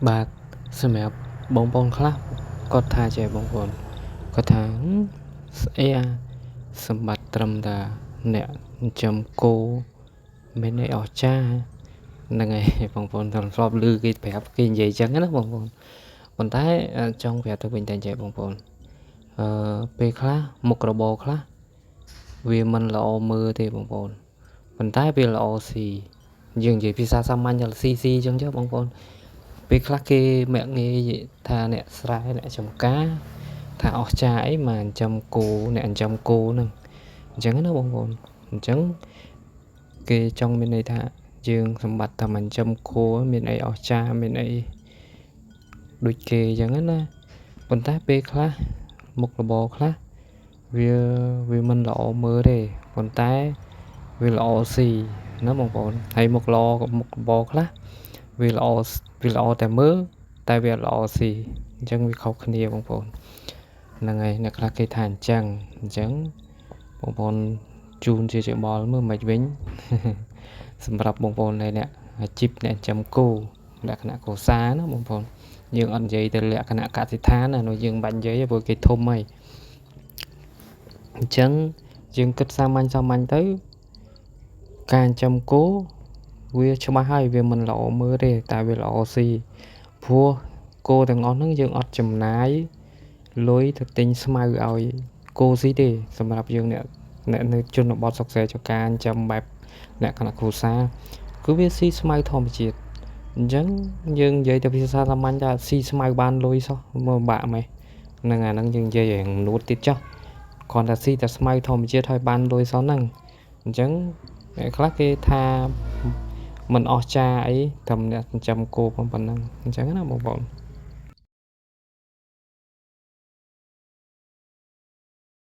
បាទសម្រាប់បងប្អូនខ្លះគាត់ថាចេះបងប្អូនគាត់ថាស្អីអាសម្បត្តិត្រឹមតែអ្នកចិញ្ចឹមគោមានអីអស្ចារ្យហ្នឹងហើយបងប្អូនធ្លាប់ឮគេប្រាប់គេនិយាយចឹងណាបងប្អូនប៉ុន្តែចង់ប្រាប់ទៅវិញតែចេះបងប្អូនអឺពេលខ្លះមុខរបរខ្លះវាមិនល្អមើលទេបងប្អូនប៉ុន្តែវាល្អស៊ីយើងនិយាយភាសាសាមញ្ញថាស៊ីស៊ីចឹងចុះបងប្អូនពេលខ្លះគេមាក់ងាយថាអ្នកស្រែអ្នកចំការថាអស្ចារ្យអីមកចិញ្ចឹមគោអ្នកចិញ្ចឹមគោហ្នឹងអញ្ចឹងណាបងប្អូនអញ្ចឹងគេចង់មានន័យថាយើងសម្បត្តិតែចិញ្ចឹមគោមានអីអស្ចារ្យមានអីដូចគេអញ្ចឹងណាប៉ុន្តែពេលខ្លះមុខរបរខ្លះវាមិនល្អមើលទេប៉ុន្តែវាល្អស៊ីណាបងប្អូនហើយមុខល្អមុខរបរខ្លះវាល្អវាល្អតែមើលតែវាល្អស៊ីអញ្ចឹងវាខុសគ្នាបងប្អូនហ្នឹងហើយអ្នកខ្លះគេថាអញ្ចឹងអញ្ចឹងបងប្អូនជូនជាច្បល់មើលមិនវិញសម្រាប់បងប្អូនដែលអ្នកអាជីពអ្នកចិញ្ចឹមគោលក្ខណៈគ្រួសារណាបងប្អូនយើងអត់និយាយទៅលក្ខណៈកសិដ្ឋានណានោះយើងមិនបាច់និយាយទេព្រោះគេធំហើយអញ្ចឹងយើងគិតសាមញ្ញសាមញ្ញទៅការចិញ្ចឹមគោវាច្បាស់ហើយវាមិនល្អមើលទេតែវាល្អស៊ីព្រោះគោទាំងអស់ហ្នឹងយើងអត់ចំណាយលុយទៅទិញស្មៅឲ្យគោស៊ីទេសម្រាប់យើងអ្នកនៅជនបទស្រុកស្រែចំការចិញ្ចឹមបែបលក្ខណៈគ្រួសារគឺវាស៊ីស្មៅធម្មជាតិអញ្ចឹងយើងនិយាយទៅភាសាសាមញ្ញថាស៊ីស្មៅបានលុយសោះមើលបាក់ម៉េះហ្នឹងអាហ្នឹងយើងនិយាយរឿងនួតទៀតចុះគ្រាន់តែស៊ីតែស្មៅធម្មជាតិហើយបានលុយសោះហ្នឹងអញ្ចឹងអ្នកខ្លះគេថាមិនអស្ចារ្យអីត្រឹមអ្នកចិញ្ចឹមគោប៉ុណ្ណឹងអញ្ចឹងណាបងប្អូន។